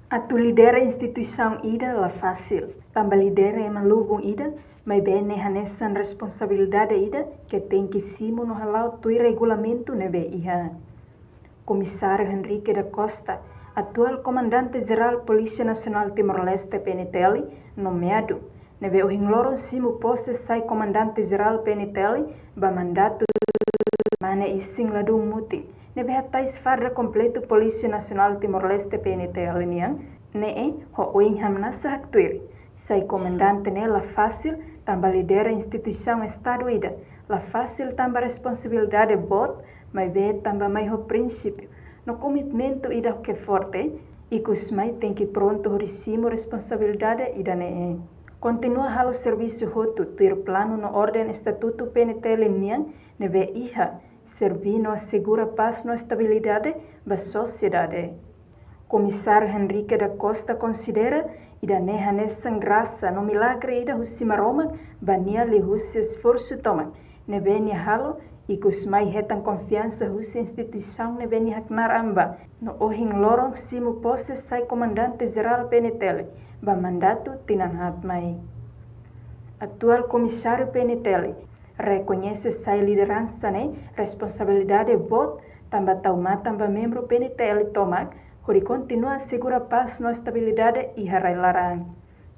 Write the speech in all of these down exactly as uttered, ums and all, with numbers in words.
Atu lidera instituisaun ida la fasil, tanba lidera ema lubun ida, maibé ne'e hanesan responsabilidade ida ke tenke simu no hala'o tuir regulamentu ne'ebé iha. Komisáriu Henrique da Costa, atuál Komandante Jerál Polísia Nasionál Timor-Leste, P N T L, nomeadu, ne'ebé ohin loron simu pose sai Komandante Jerál P N T L ba mandatu mane isin ladún mutin, ne'ebé hatais farda kompletu Polísia Nasionál Timor-Leste, P N T L nian, ne'e ho oin hamnasa haktuir. Sai komandante ne'e la fasil tanba lidera instituisaun Estadu ida, la fasil tanba responsabilidade boot, maibé tanba mai ho prinsípiu no komitmentu ida ke forte, ikus mai tenke prontu hodi simu responsabilidade ida-ne'e. Kontinua halo servisu hotu tuir planu no orden estatutu P N T L nian ne'ebé iha, serbí no asegura pás no estabilidade ba sosiedade. Komisáriu Henrique da Costa konsidera ida-ne'e hanesan grasa no milagre ida husi Maromak ba nia liuhusi esforsu tomak ne'ebé nia halo, ikus mai hetan konfiansa husi instituisaun ne'ebé nia haknaar an ba, no ohin loron simu pose sai Komandante Jerál P N T L ba mandatu tinan haat mai. Atuál Komisáriu P N T L rekoñese sai lideransa ne'e responsabilidade boot tanba tau matan ba membru P N T L tomak hodi kontinua asegura pás no estabilidade iha rai-laran.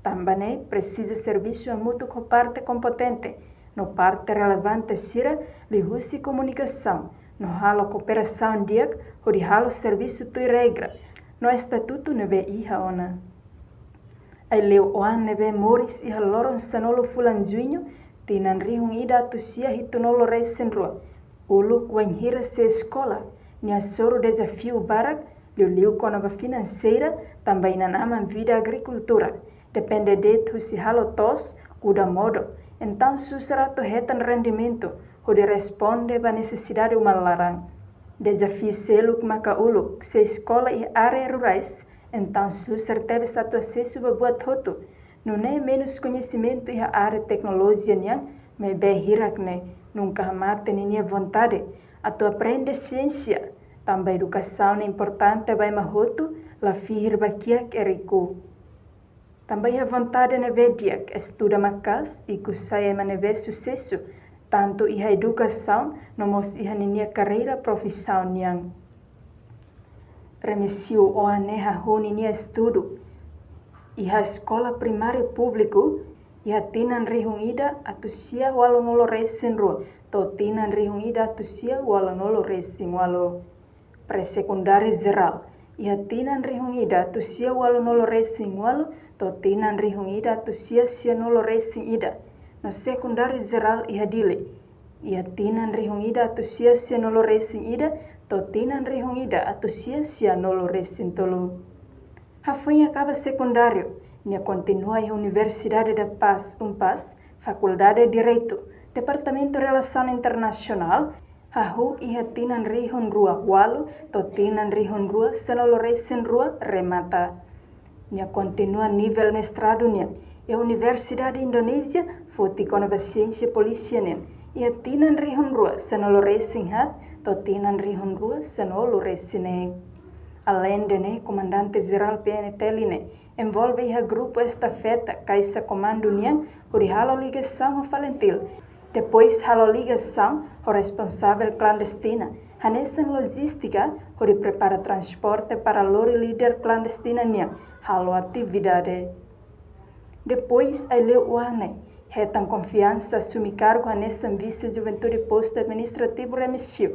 Tanba ne'e presiza servisu hamutuk ho parte kompetente no parte relevante sira liuhusi komunikasaun no halo kooperasaun di'ak hodi halo servisu tuir regra no estatutu ne'ebé iha ona. Aileu Oan ne'ebé moris iha loron sanulu fulan Juñu, tinan rihun ida atus sia hitunulu resin rua, uluk wainhira sei eskola, nia hasoru dezafiu barak, liuliu kona-ba finanseira, tanba inan-aman vida agrikultura, depende de'it husi halo to'os, kuda modo, entaun susar atu hetan rendimentu hodi responde ba nesesidade uma laran. Dezafiu seluk maka uluk sei eskola iha área rurais, entaun susar tebes atu asesu ba buat hotu. Nune'e menus koñesimentu iha área teknolojia nian, maibé hirak ne'e nunka hamate ninia vontade atu aprende siénsia, tanba edukasaun ne'e importante ba ema hotu, la fihir ba kiak ka riku. Tanba iha vontade ne'ebé di'ak, estuda maka'as, ikus sai ema ne'ebé susesu, tantu iha edukasaun, no mós iha ninia karreira profisaun nian. Remexio Oan ne'e hahú ninia estudu iha eskola primáriu públiku, iha tinan rihun ida atus sia ualunulu resin rua, to'o tinan rihun ida atus sia ualunulu resin ualu. Pré-sekundáriu jerál, iha tinan rihun ida atus sia ualunulu resin ualu, to'o tinan rihun ida atus sia sianulu resin ida. No sekundáriu jerál iha Dili, iha tinan rihun ida atus sia sianulu resin ida, to'o tinan rihun ida atus sia sianulu resin tolu. Hafoin akaba sekundáriu, nia kontinua iha Universidade da Paz, UNPAZ, Fakuldade Direitu, Departamentu Relasaun Internasionál, hahú iha tinan rihun rua ualu, to'o tinan rihun rua sanulu resin rua remata. Nia kontinua nivel mestradu nian iha Universidade Indonézia, foti kona-ba siénsia polísia nian, iha tinan rihun rua sanulu resin haat, to'o tinan rihun rua sanulu resin neen. Aleinde ne'e, Komandante Jerál P N T L ne'e envolve iha grupu estafeta Kaixa Komandu nian, hodi halo ligasaun ho FALINTIL. Depois halo ligasaun ho responsavel klandestina, hanesan lojístika, hodi prepara transporte para lori líder klandestina nian halo atividade. Depois Aileu Oan ne'e hetan konfiansa asume kargu hanesan Vise Juventude Postu Administrativu Remexio,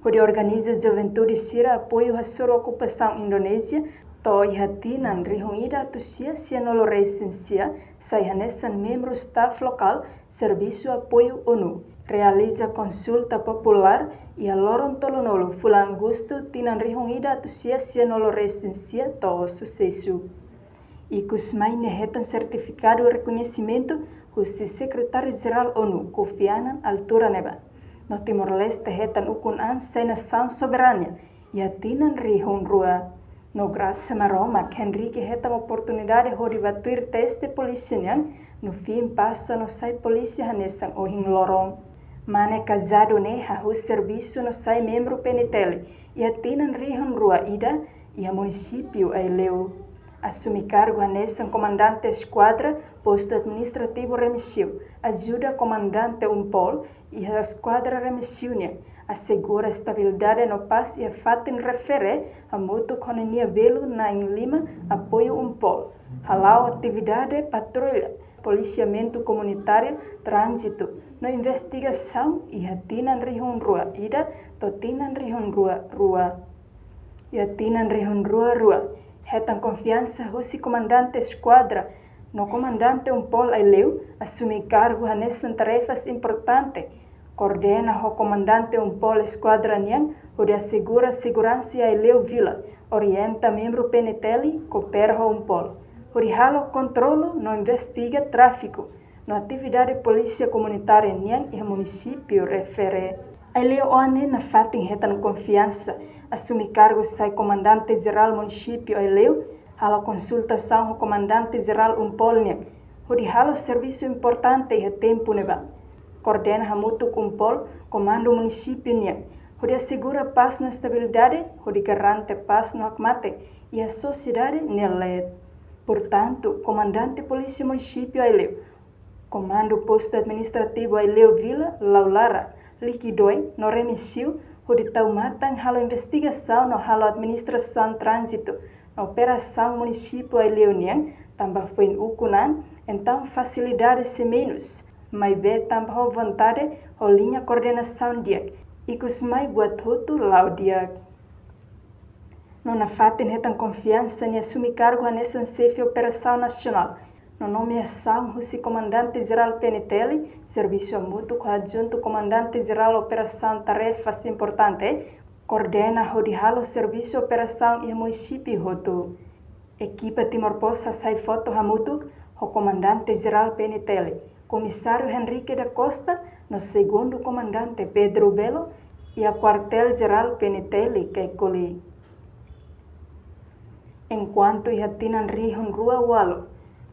hodi organiza juventude sira apoiu hasoru okupasaun Indonézia, to'o iha tinan rihun ida atus sia sianulu resin sia, sai hanesan membru staf lokál servisu apoiu ONU. Realiza konsulta populár iha loron tolunulu fulan Agostu tinan rihun ida atus sia sianulu resin sia to'o susesu. Ikus mai nia hetan sertifikadu rekoñesimentu husi Sekretáriu Jerál ONU, Kofi Annan, altura ne'ebá. No Timor-Leste hetan ukun-an sai nasaun soberania iha tinan rihun rua. No grasa Maromak, Henrique hetan oportunidade hodi bá tuir teste polísia nian, no fin pasa no sai polísia hanesan ohin loron. Mane Kajadu ne'e hahú servisu no sai membru P N T L iha tinan rihun rua ida iha munisípiu Aileu. Asume kargu hanesan komandante eskuadra postu administrativu Remexio, ajuda komandante Umpol iha eskuadra Remexio nian, asegura estabilidade no pás iha fatin refere, hamutuk ho ninia belu na'in lima apoiu Umpol, hala'o atividade patrulla, polisiamentu komunitáriu, tránzitu no investigasaun iha tinan rihun rua ida to'o tinan rihun rua rua. Iha tinan rihun rua rua, hetan konfiansa husi komandante eskuadra no komandante Umpol Aileu, asume kargu hanesan tarefas importante, koordena ho komandante Umpol eskuadra nian hodi asegura seguransa iha Aileu Vila, orienta membru P N T L koopera ho Umpol hodi halo kontrolu no investiga tráfiku no atividade polísia komunitária nian iha munisípiu refere. Aileu oan ne'e nafatin hetan konfiansa, asume kargu sai komandante jerál munisípiu Aileu, halo konsultasaun ho komandante jerál Umpol nian hodi halo servisu importante iha tempu ne'ebá. Koordena hamutuk Umpol, komandu munisípiu nian hodi asegura pás no estabilidade, hodi garante pás no hakmatek iha sosiedade nia leet. Portantu, komandante polísia munisípiu Aileu, komandu postu administrativu Aileu Vila, Laulara, Liquidoe no Remexio hodi tau matan halo investigasaun no halo administrasaun tránzitu no operasaun munisípiu Aileu nian, tanba foin ukun an, entaun fasilidade sei menus, maibé tanba ho vontade ho liña koordenasaun di'ak, ikus mai buat hotu la'o di'ak. No nafatin hetan konfiansa nia asume kargu hanesan xefe operasaun nasionál, no nomeasaun husi komandante jerál P N T L, servisu hamutuk ho adjuntu komandante jerál operasaun tarefas importante, koordena hodi halo servisu operasaun iha munisípiu hotu. Ekipa Timor Post hasai foto hamutuk ho komandante jerál P N T L, komisáriu Henrique da Costa, no segundu komandante Pedro Belo, iha kuartél jerál P N T L Caicoli. Enkuantu iha tinan rihun rua ualu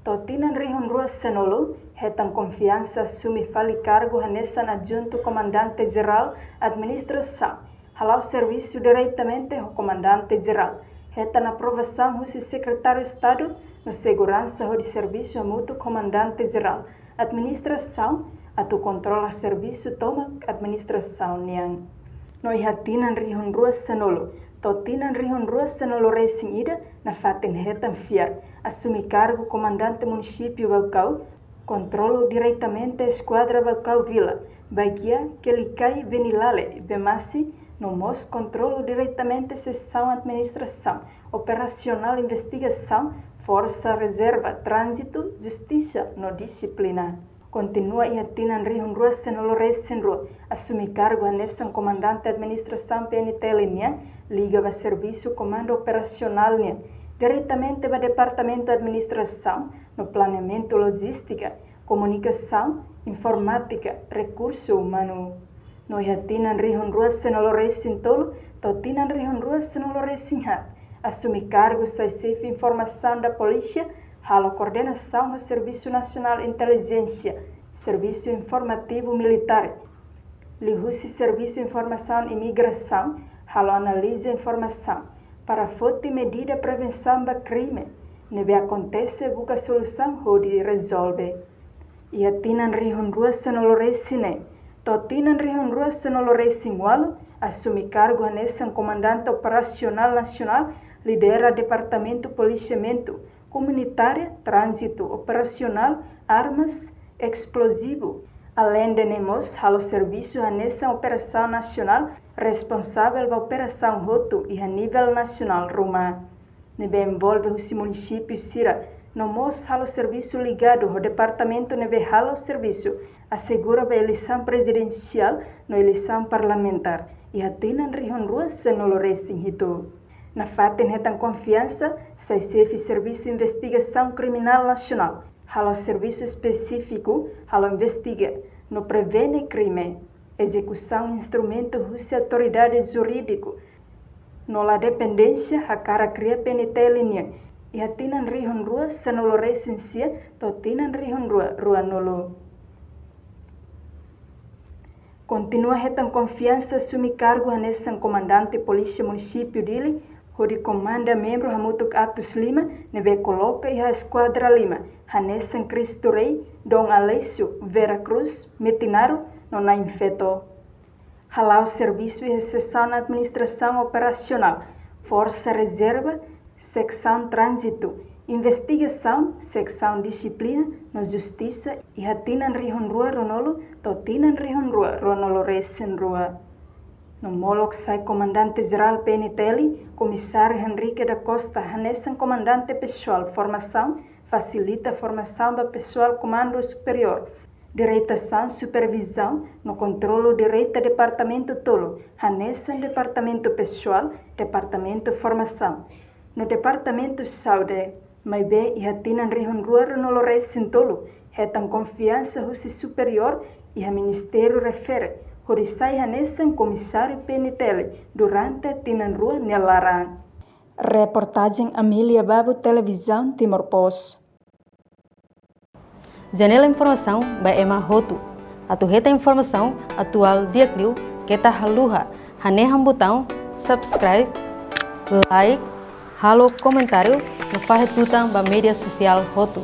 to'o tinan rihun rua sanulu, hetan konfiansa asume fali kargu hanesan adjuntu komandante jerál administrasaun, hala'o servisu diretamente ho komandante jerál, hetan aprovasaun husi sekretáriu Estadu no seguransa hodi servisu hamutuk ho komandante jerál administrasaun, atu kontrola servisu tomak administrasaun nian. No iha tinan rihun rua sanulu to'o tinan rihun rua sanulu resin ida, nafatin hetan fiar, asume kargu komandante munisípiu Baucau, kontrolu diretamente eskuadra Baucau Vila, Baguia, Quelicai, Benilale, Bemasi, no mós kontrolu diretamente sesaun administrasaun, operasionál, investigasaun, forsa rezerva, tránzitu, justisa no dixiplina. Kontinua iha tinan rihun rua sanulu resin rua, asume kargu hanesan komandante administrasaun P N T L nian, liga ba servisu komandu operasionál nian, diretamente ba departamentu administrasaun no planeamentu lojístika, komunikasaun, informátika, rekursu umanu. No iha tinan rihun rua sanulu resin tolu to'o tinan rihun rua sanulu resin haat, asume kargu sai xefe informasaun da polísia, halo koordenasaun ho Servisu Nasionál Intelijénsia, Servisu Informativu Militár, liuhusi Servisu Informasaun Imigrasaun, halo analiza informasaun para foti medida prevensaun ba krime ne'ebé akontese, buka solusaun hodi rezolve. Iha tinan rihun rua sanulu resin neen to'o tinan rihun rua sanulu resin ualu, asume kargu hanesan komandante operasionál nasionál, lidera departamentu polisiamentu komunitária, tránzitu, operasionál, armas, esplozivu. Aleinde ne'e mós halo servisu hanesan operasaun nasionál, responsavel ba operasaun hotu iha nivel nasionál ruma, ne'ebé envolve husi munisípiu sira, no mós halo servisu ligadu ho departamentu ne'ebé halo servisu, asegura ba eleisaun prezidensiál no eleisaun parlamentár iha tinan rihun rua sanulu resin hitu. Nafatin hetan konfiansa sai xefe Servisu Investigasaun Kriminál Nasionál, halo servisu espesífiku, halo investiga no prevene krime, ezekusaun instrumentu husi autoridade jurídiku no la dependénsia hakarak kria P N T L nian iha tinan rihun rua sanulu resin sia to'o tinan rihun rua ruanulu. Kontinua hetan konfiansa asume kargu hanesan komandante polísia munisípiu Dili, hodi komanda membru hamutuk atus lima ne'ebé koloka iha eskuadra lima, hanesan Cristo Rei, Dom Aleixo, Vera Cruz, Metinaro no na'in feto. Hala'o servisu iha seksaun administrasaun operasionál, forsa rezerva, seksaun tránzitu, investigasaun, seksaun dixiplina no justisa iha tinan rihun rua ruanulu to'o tinan rihun rua ruanulu resin rua. No molok sai komandante jerál P N T L, Komisáriu Henrique da Costa, hanesan komandante pesoál formasaun, fasilita formasaun ba pesoál komandu superiór, direitasaun, supervizaun no kontrolu direta departamentu tolu, hanesan departamentu pesoál, departamentu formasaun no departamentu saúde. Maibé iha tinan rihun rua ruanulu resin tolu, hetan konfiansa husi superiór iha ministériu refere, hodi sai hanesan komisáriu P N T L durante tinan rua nia laran. Reportajen Amelia Babu, Televizaun Timor Post. Janela informasaun ba ema hotu. Atu hetan informasaun atuál di'ak liu, keta haluha hanehan butaun subscribe, like, halo komentáriu no fahe tutan ba média sosiál hotu.